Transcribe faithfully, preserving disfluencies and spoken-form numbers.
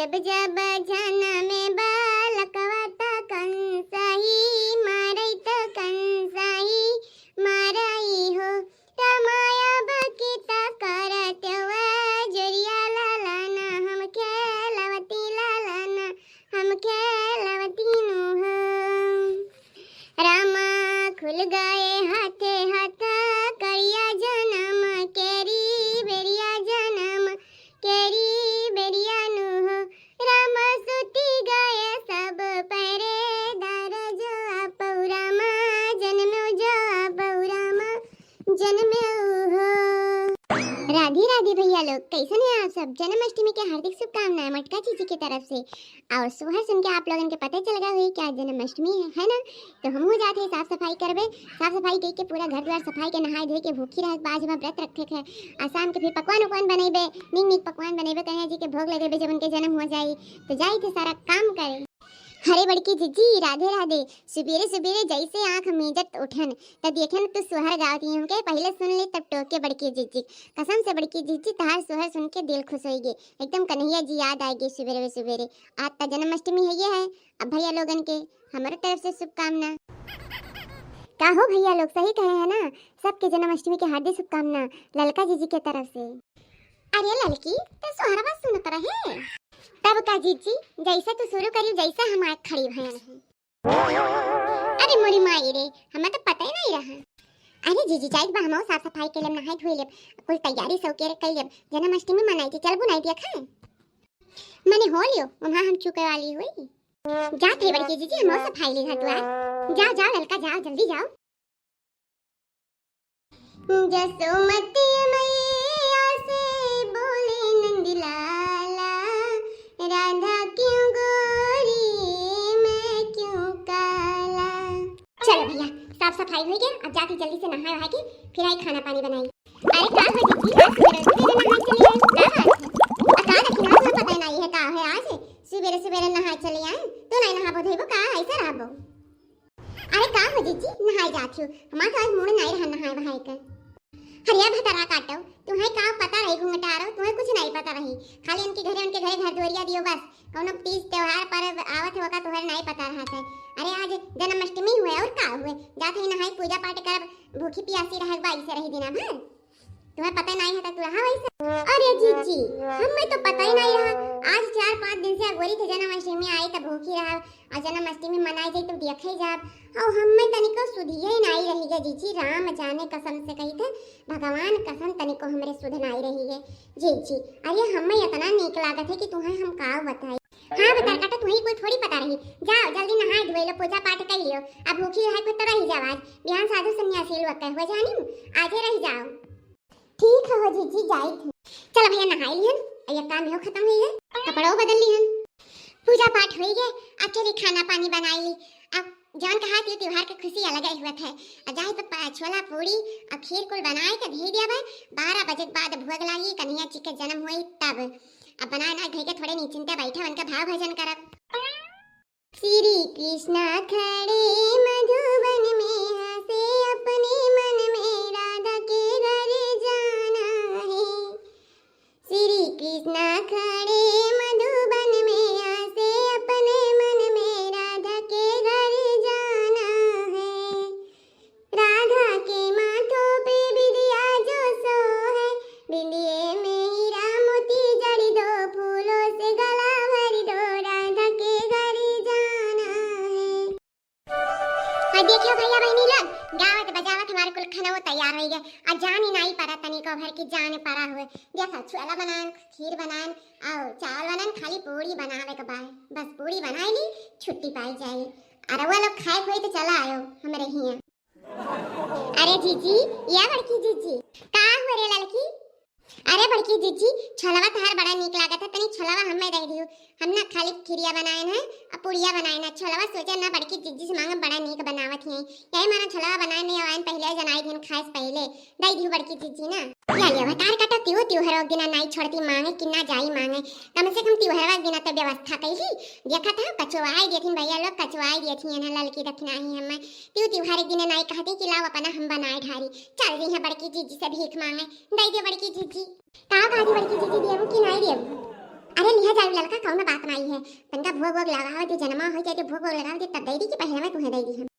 जब जब जनमे बालकवा त कंसही मारई त कंसही मारई हो। रमाया बकिता करत वा जोरिया लालन हम खेलवती लालन हम खेलवती नु हो। रामा खुल गए हाथे हाथ करिया जनम केरी बेरिया जनम केरी बेरिया नु हो। रामा सुती गए सब पहरेदार जो आपौ रामा जनम्यो जो आपौ रामा जनम्यो हो। राधे राधे भैया लोग, कैसन है आप सब? जन्माष्टमी के हार्दिक शुभकामनाएं मटका जीजी की तरफ से। और सोहर सुन के आप लोगन के पता चल गया हुई कि आज जन्माष्टमी है, है ना? तो हमहू जात है साफ सफाई करबे। साफ सफाई कइके पूरा घर द्वार सफाई के, नहाए धोए के, भूखी रह के आज हम व्रत रखे के। आ शाम के फिर पकवान उकवान बनइबे, नीक नीक पकवान बनइबे, कन्हैया जी के भोग लगइबे जब उनके जन्म हो जाई। तो जाई थे सारा काम करे। अरे बड़की जीजी, राधे राधे। सुबेरे सुबेरे जैसे आँख मीजत उठन, त देखे न तू सोहर गावत ही हमके, पहिले सुन ले तब टोके बड़की जीजी। कसम से बड़की जीजी, तहार सोहर सुन के दिल खुश होई गे, एकदम कन्हैया जी याद आए गे सुबेरे सुबेरे। आज त जन्माष्टमी है, ये है, अब भैया लोगन के हमरे तरफ से शुभकामना। का हो भैया लोग, सही कहे हैं ना, सबके जन्माष्टमी के हार्दिक शुभकामना ललका जीजी के तरफ से। अरे ललकी, तो सोहरवा सुनत रहे। तब का जीजी, जैसे तू शुरू करी, जैसे हम आए खड़ी भयन है। अरे मोरी माई रे, हमें तो पता ही नहीं रहा। अरे जीजी, जाइत बा हमहू साफ सफाई के लेब, नहाई धोई लेब, कुल तैयारी सब के कर लेब, जन्माष्टमी मनाई के चलबू नहीं देखा। मने हो लियो, वहाँ हम चुके वाली हुई। जात है बड़की जीजी, हमहू सफाई ली है द्वार। जाओ जाओ ललका, जाओ जल्दी जाओ। जसोमती मैया से बोले नंद लाला, राधा क्यों गोरी मैं क्यों काला। चलो भैया, साफ सफाई हो गया, अब जाती जल्दी से नहाए वहा के फिर आई खाना पानी बनाई। अरे का हो जीजी, आज सुबेरे सुबेरे नहाए चली आई, का बात है? आ का देखी ना, तुम्हें पता ही नहीं है का है आज, सुबेरे सुबेरे नहाए चली आई, तू नहीं नहाबो धोइबो का, ऐसे रहबो? अरे का हो जीजी, नहाए जात हो? हमार तो आज मूड नाई रहा नहाए वहाए के। हरिया भतरा काटो, तुम्हें का पता रही घुंघटारो, तुम्हें कुछ नहीं पता रही। खाली उनके घरे, उनके घरे घर दुआरिया दियो बस। कौनो तीज त्योहार पर आवत हो का तुम्हें नहीं पता रहा है। अरे आज जन्माष्टमी हुए और का हुए, जात ही नहाई पूजा पाठ करब, भूखी पियासी रहब बा, ऐसे रही दिना भर। तुम्हें पता नहीं है तो तू रहा वैसे। अरे जीजी, हमें तो पता ही नहीं रहा। आज चार पाँच दिन से अगोरी थे जन्माष्टमी आई तब भूखी रहा, और जन्माष्टमी मनाई जाई तब देखे जाब। और हमें तनिको सुधिये नहीं रही है जीजी, राम जाने कसम से कही थे, भगवान कसम तनिको हमरे सुध नहीं रही है जीजी। अरे हमें इतना नीक लागत है कि तुम्हें हम का बताई। हाँ भतार काटो, तुम्हें कुल थोड़ी पता रही। जाओ जल्दी नहाए धोए लो, पूजा पाठ कर लियो। अब भूखी रहे कुछ तो रही जाओ, आज बिहान साधु सन्यासी लोग के हुए जानी, आजे रही जाओ। ठीक है हो जीजी, जाइत हूँ। चलो भैया नहाई लिहन, अब ये काम हो खत्म हुई है, कपड़ो बदल लिहन, पूजा पाठ हुई है, अब चली खाना पानी बनाई ली। अब जौन कहा थी त्योहार के खुशी अलग ही हुआ था। अब जाए तो प-, छोला पूरी और खीर कुल बनाए के धई दिया भाई, बारह बजे के बाद भोग लागी, कन्हैया जी के जन्म हुई तब। अब बनाए ना धई के थोड़े निचिंते बैठे उनके भाव भजन करब। श्री कृष्णा खड़े मधुबन में हंसे अपने मन में राधा के घर जाना है। श्री कृष्णा खड़े मधुबन में हंसे अपने मन में राधा के घर जाना है। राधा के माथों पे बिंदिया जो सोहे, बिंदिये में हीरा मोती जड़ी दो, फूलों से गला भर दो, राधा के घर जाना है। हाँ, देखियो भैया बहिनी लोग, गावत बजावत हमारे कुल खाना वो तैयार हो गया। आ जानी नाई परा तनिको भर की जान परा हुए। देखो, छोला बनान, खीर बनान, और चावल बनान, खाली पूरी बनावे के बाद। बस पूरी बनाई ली, छुट्टी पाई जाई। अरे वो लोग खाए कोई तो चला आयो हमरे हियाँ। अरे जीजी, या बड़की जीजी, का हुआ रे लड़की? अरे बड़की जीजी, छोलवा तहार बड़ा नीक लागत है, तनी छोलवा हमें दे दियो। हम ना खाली खिरिया बनाए हैं, अब पुड़िया बनाए ना, छोलवा सोचे ना बड़की जीजी से मांगे, बड़ा नीक बनावत हैं। यही माना छोलवा बनाए नहीं आवाइन पहले जनाई दिन खाए से पहले दे दियो बड़की जीजी ना। या लियो भतार काटो, तियो तियो हर दिना नाई छोड़ती मांगे कि ना जाई मांगे, कम से कम तियो हर दिना तो व्यवस्था कैली। देखा था कचवाई देथिन भैया लोग, कचवाई देथिन है ना ललकी दखिना ही हमें। तियो तियो हर दिना नाई कहती कि लाओ अपना हम बनाए ढारी। चल रही है बड़की जीजी से भीख मांगे, दे दियो बड़की जीजी। का बाजी बड़की जीजी, देबू कि नाई देबू? अरे लिहा जाई ललका कौनो बात नाई है, तनका भोग वोग लगावे दे, जनमा होइ जाए दे, भोग वोग लगावे दे, तब दे दी कि पहले मैं तुहे दे दी हम।